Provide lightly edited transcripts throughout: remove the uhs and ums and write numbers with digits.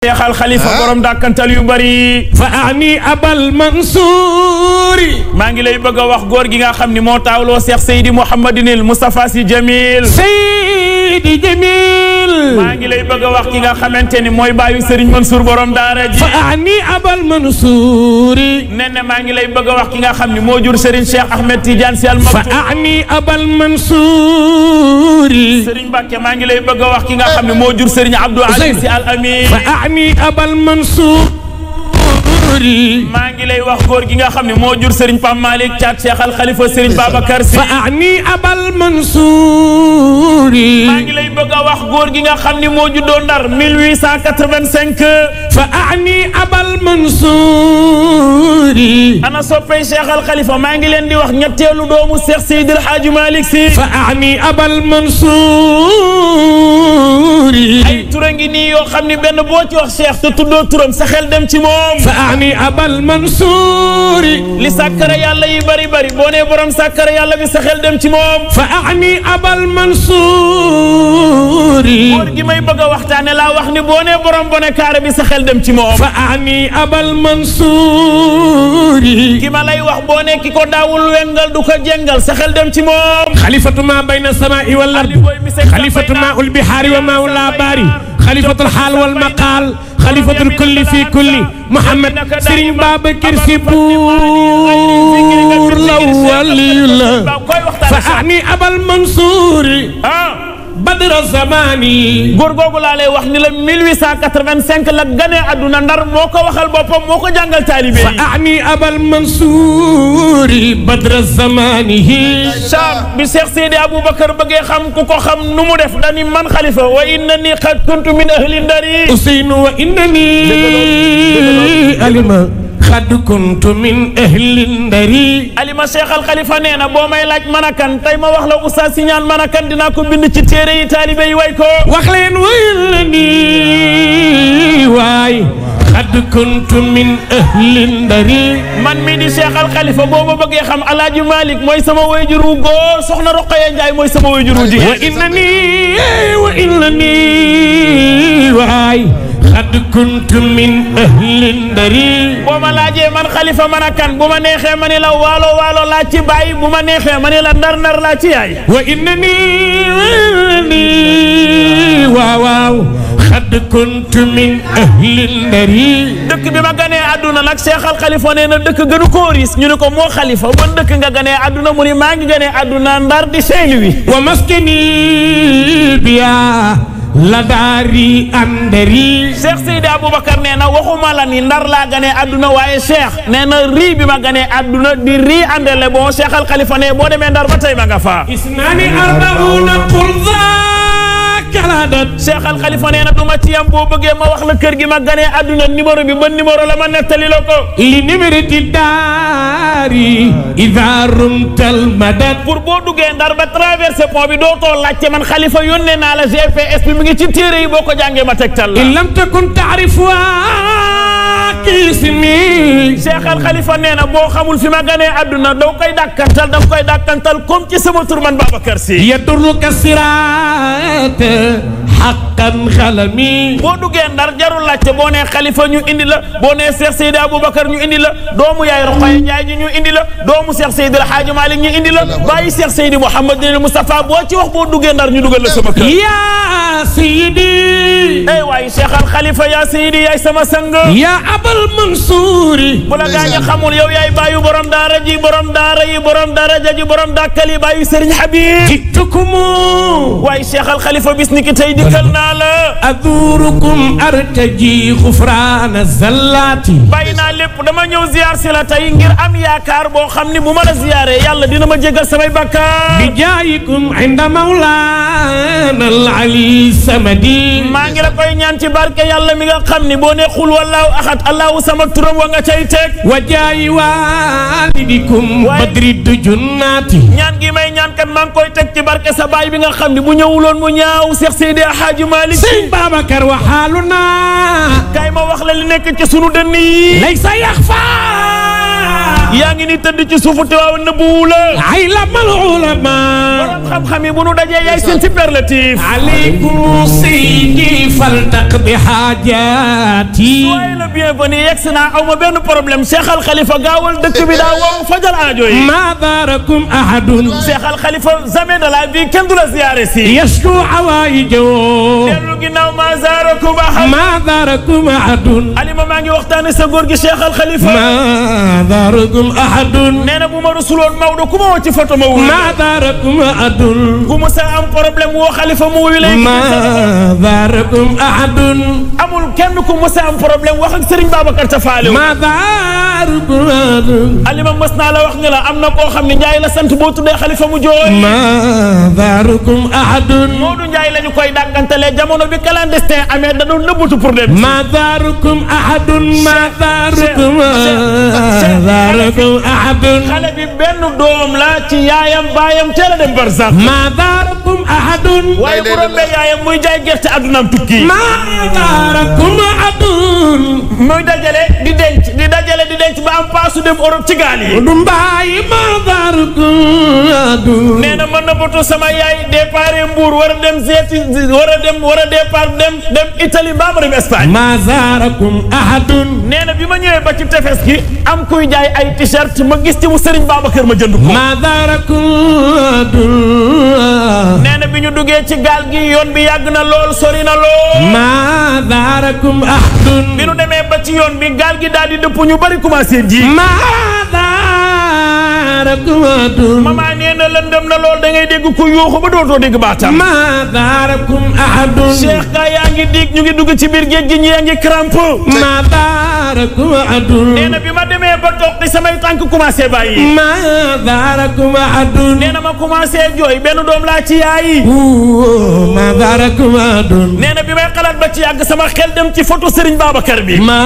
Cheikh Al Khalifa borom dàkkantal yu bari fa ani abal Mansouri maa ngi lay bëgg a wax góor gi nga xam ni moo taawloo Cheikh Seydi Mouhamadinil Moustapha Sy Jamil Seydi Jamil maa ngi lay bëgg a wax ki nga xamante ni mooy baayu Serigne Mansour borom daara ji fa ani abal Mansouri nee na maa ngi lay bëgg a wax ki nga xam ni moo jur Serigne Cheikh Ahmed Tidiane Sy Al Maktoum fa ani abal Mansouri Serigne Mbacké maa ngi lay bëgg a wax ki nga xam ni moo jur Serigne Abdou Aziz Sy Al Amin abal Mansour maa ngi lay wax góor gi nga xam ne moo jur Serigne Pape Malick Thiat Cheikh Al Khalifa Serigne Babacar Sy fa ani abal Mansour maa ngi lay bëgg a wax góor gi nga xam ne moo juddoo Ndar 1885 fa ani abal Mansour ana soppay Cheikh Al Khalifa maa ngi leen di wax ñetteelu doomu Cheikh Seydil Hadji Malick Sy fa ani abal Mansour ay tura ngi nii yoo xam ne benn boo ci wax Cheikh te tuddoo turam sa xel dem ci moom fa ani abal Mansour li sàkkara yàlla yi bari bari boo nee borom sàkkara yàlla bi sa xel dem ci moom fa ani abal Mansour góor gi may bëgg a waxtaane laa wax ni boo nee borom bone kaare bi sa xel dem ci moom fa ani abal Mansour ki ma lay wax boo nee ki ko daawul wengal du ko jengal sa xel dem ci moom xalifatu ma bayna samaa'i wal ard xalifatu ma ul bihaari wa ma ul abari xalifatul xaal wal maqaal xalifatul kulli fi kulli Muhammad Serigne Babacar Sy buur la waliyullah fa ani abal Mansour badra zamani góor googu laa lay wax ni la 1885 la gane àdduna Ndar moo ko waxal boppam moo ko jàngal taalibe yi fa ani abal Mansour badra zamani Cham bi Cheikh Seydi Aboubacar bëggee xam ku ko xam nu mu def dani man Khalifa wa innani qad kuntu min ahli Ndari Ousseynou wa innani alima qad kuntu min ahli Ndari alima Cheikh Al Khalifa nee na boo may laaj man a kan tey ma wax la Oustaz Sy Niane man a kan dinaa ko bind ci téere yi taalibe yi way ko wax leen wayllani waay qad kuntu min ahli Ndari man mii di Cheikh Al Khalifa boo ma bëggee xam Alaaji Malick mooy sama wayjuru góor soxna Roqaya Njaay mooy sama wayjuru jigéen wa innani waay qad kuntu min ahli Ndari boo ma laajee man Khalifa man a kan bu ma neexee ma ne la waalo waalo laa ci baay bu ma neexee ma ne la ndar ndar laa ci yaay wa innani waaw waaw qad kuntu min ahli Ndari dëkk bi ma ganee àdduna nag Cheikh Al Khalifa nee na dëkk gënu koo riis ñu ne ko moo Khalifa ban dëkk nga ganee àdduna mu ni maa ngi ganee àdduna Ndar di Saint-Louis wa maskani biya la daari Ndari Cheikh Seydi Aboubacar nee na waxuma la ni Ndar laa ganee àdduna waaye Cheikh nee na rii bi ma ganee àdduna di rii andele bon Cheikh Al Khalifa ne boo demee Ndar ba tey ma nga faa isnani arbauna qulza kaladat Cheikh Al Khalifa nee na du ma ci yam boo bëggee ma wax la kër gi ma ganee àdduna numéro bi ban numéro la ma nettali la ko li numéro di daari ida rumtal madad pour boo duggee Ndar ba traversé pont bi dootoo laajte man Khalifa yónnee naa la GPS bi mi ngi ci téere yi boo ko jàngee ma tegtal la in lam takun taarifu ismi Cheikh Al Khalifa nee na boo xamul fi ma ganee àdduna doo koy dàkkantal da koy dàkkantal comme ci sama tur man Babacar Sy yadurruka siraat haqqan xalami boo duggee Ndar jarul laajte boo nee Khalifa ñu indi la boo nee Cheikh Seydi Aboubacar ñu indi la doomu yaay Roqaya Njaay ñu indi la doomu Cheikh Seydi El Hadji Malick ñu indi la bàyyi Cheikh Seydi Mouhamadinil Moustapha boo ci wax boo duggee Ndar ñu dugal la sama kër yaa Seydi ay waay Cheikh Al Khalifa yaa Seydi yaay sama sang yaa abal Mansour bu la gaañ a xamul yow yaay bàyyu borom daara ji borom daara yi borom daraja ji borom dàkkali bàyyu Serigne Habib jitukumu waay Cheikh Al Khalifa bis ni ki tey dikkal naa la adurukum artaji xufraana zallati bàyyi naa lépp dama ñëw ziar si la tey ngir am yaakaar boo xam ni bu ma la ziyaaree yàlla dina ma jégal samay bakkaar bi jaayikum inda mawlana al ali samadi maa ngi la koy ñaan ci barke yàlla mi nga xam ni boo ne xul wallaahu ahad allahu samad turam wa nga cay teg wa jaayi walidikum badri du junnaati ñaan gi may ñaan kat maa ngi koy teg ci barke sa baay bi nga xam ni bu ñëwuloon mu ñaaw Cheikh Seydi Hadji Malick Sëñ Babacar wa xaaluna kay ma wax la li nekk ci sunu dënn yi laysa yaxfa yaa ngi ni tëdd ci suufu Tiwaawan nëbbuwu la aylamal ulama borom xam-xam yi bu nu dajee yaay seen superlatif aleykum seydi faltaq bi haajati soyez le bienvenu yegsi naa aw ma benn problème Cheikh Al Khalifa gaawal dëkk bi daa wow fajal aajo yi ma daarakum ahadun Cheikh Al Khalifa jamais de la vie kenn du la ziyaare si yashku hawaayijahu dellu ginnaaw ma zaarakum ahad ma daarakum ahadun alima maa ngi waxtaane sa góor gi Cheikh Al Khalifa ma daarakum ahadun nee na bu ma rusuloon Maodo ku ma woo ci photo ma wuyu ma daarakum ahadun ku mu sa am problème woo Khalifa mu wuyu lay ma daarakum ahadun amul kenn ku mu sa am problème wax ak Serigne Babacar Tafaale ma daarakum ahadun alima mës naa la wax ne la am na koo xam ne Njaay la sant boo tuddee Khalifa mu jooy ma daarakum ahadun Moodu Njaay lañu koy dàggantalee jamono bi clandestin amee da doon nëbbatu pour dem ma daarakum ahadun ma daarakum ahadun xale bi benn doom la ci yaayam baayam teel a dem barsax ma daarakum ahadun waaye bu rombee yaayam muy jaay gerte addunaam tukki ma daarakum ahadun muy dajale di denc ba am paasu dem Europe ci gaal yi du mbaay ma daarakum ahadun nee na mën na boto sama yaay départ Mbour war a dem seeti war a départ dem Italie mbaa ma dem Espagne ma daarakum ahadun nee na bi ma ñëwee ba ci tefes gi am kuy jaay ay t-shirt ma gis ci mu Serigne Babacar ma jënd ko ma daarakum ahadun nee na bi ñu duggee ci gaal gi yoon bi yàgg na lool sori na lool ma daarakum ahadun bi nu demee ba ci yoon bi gaal gi daal di dëpp ñu bari commencé ji ma daarakum ahadun mama nee na lëndëm na lool da ngay dégg ku yuuxu ba dootoo dégg baatam ma daarakum ahadun Cheikh ka yaa ngi dig ñu ngi dugg ci biir géej gi ñi yaa ngi crampe ma daarakum ahadun nee na bi ma demee ba toog di samay tànk commencé bàyyi ma daarakum ahadun nee na ma commencé jooy benn doom laa ci yaayi ma daarakum ahadun nee na bi may xalaat ba ci yàgg sama xel dem ci photo Serigne Babacar bi ma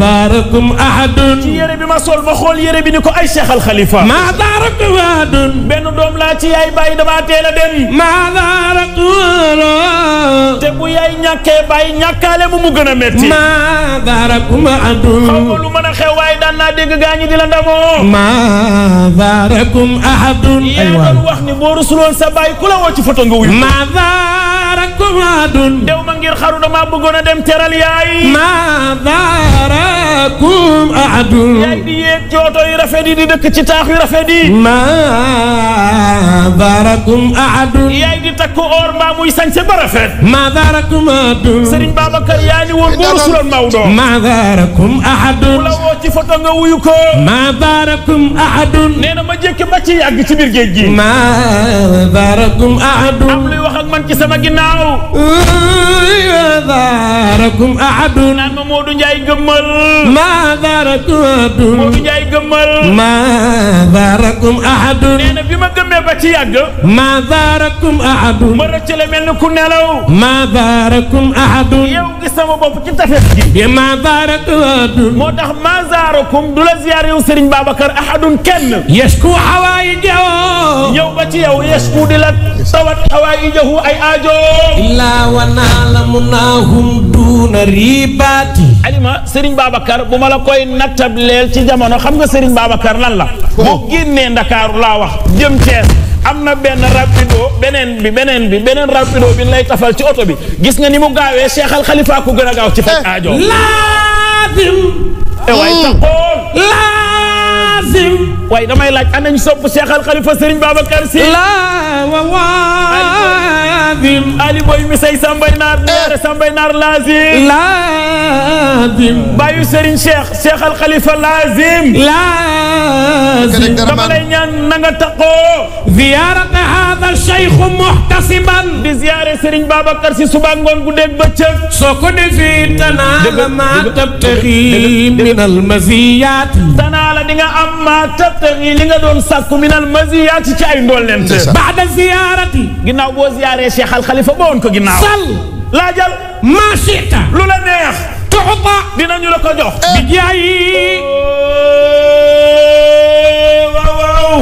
daarakum ahadun ci yére bi ma sol ma xool yére bi ni ko ay Cheikh Al Khalifa ma daarakum ahadun benn doom laa ci yaay bàyyi damaa teel a dem ma daarakum ahadun te bu yaay ñàkkee bàyyi ñàkkaale mu gën a metti ma daarakum ahadun xaw ma lu mën a xew waaye daan naa dégg gaañi di la ndamoo ma daarakum ahadun yaa doon wax ni boo rusuloon sa bàyyi ku la woo ci photo nga wuyu ma daarakum ahadun dew ma ngir xaru dama bëggoon a dem teral yaay ma daarakum ahadun yaay di yéeg ci oto yu rafet yi di dëkk ci taax yu rafet yi ma daarakum ahadun yaay di takk or mbaa muy sañse ba rafet ma daarakum ahadun Serigne Babacar yaa ni woon boo rusuloon Maodo ma daarakum ahadun ku la woo ci photo nga wuyu ko ma daarakum ahadun nee na ma jékki ba ci yàgg ci biir géej gi ma daarakum ahadun am luy wax ak man ci sama ginnaaw ma daarakum ahadun naan ma Modou Ndiaye gëmmal ma daarakum ahadun Modou Ndiaye gëmmal ma daarakum ahadun nee na bi ma gëmmee ba ci yàgg ma daarakum ahadun ma rëccale mel ni ku nelaw ma daarakum ahadun yow gis sama bopp ci tafes gi ma daarakum ahadun moo tax ma zaarakum du la ziyaar yow Serigne Babacar ahadun kenn yashku hawaayijahu ñëw ba ci yow yashku di la tawat hawaayijahu ay aajo illaa wa naalamunahum duuna ribaati alima Serigne Babacar bu ma la koy nattableel ci jamono xam nga Serigne Babacar lan la boo génnee Ndakaaru laa wax jëm Thiès am na benn rapido beneen rapido bi lay tafal ci oto bi gis nga ni mu gaawee Cheikh Al Khalifa ko gën a gaaw ci faj aajo laazim waay taxoon laazim waaye damay laaj anañ sopp Cheikh Al Khalifa Serigne Babacar Sy laa wa waazim Ali Boy mi say sambay naar ñaare sambay naar laazim laazim bàyyu Serigne Cheikh Al Khalifa laazim laazim dama lay ñaan na nga taxoo ziyarat hada shaykh muhtasiban di ziyaare Serigne Babacar Sy suba ngoon guddeeg bëccëg soo ko defee tanaala ma tabtaxi min al maziyat tanaala di nga am ma tabtaxi li nga doon sàkku min al maziyat ci ay ndollent baada ziyarati ginnaaw boo ziyaaree Cheikh Al Khalifa ba woon ko ginnaaw sal laajal ma shi'ta lu la neex tuxta dinañu la ko jox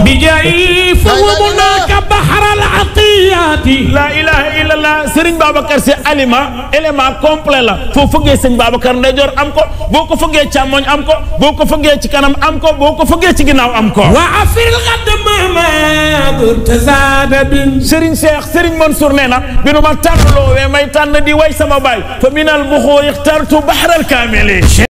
bijaayi fa wabunaka bahra al atiyati la ilaha illa allah Serigne Babacar Sy alima élément complet la foo fëggee sëñ Babacar ndeyjoor am ko boo ko fëggee càmmoñ am ko boo ko fëggee ci kanam am ko boo ko fëggee ci ginnaaw am ko wa afil xadd Mamadou tazada bin Serigne Cheikh Serigne Mansour nee na bi nu ma tànn loowee may tànn di way sama baay fa minal buxoo ixtartu bahral kaamili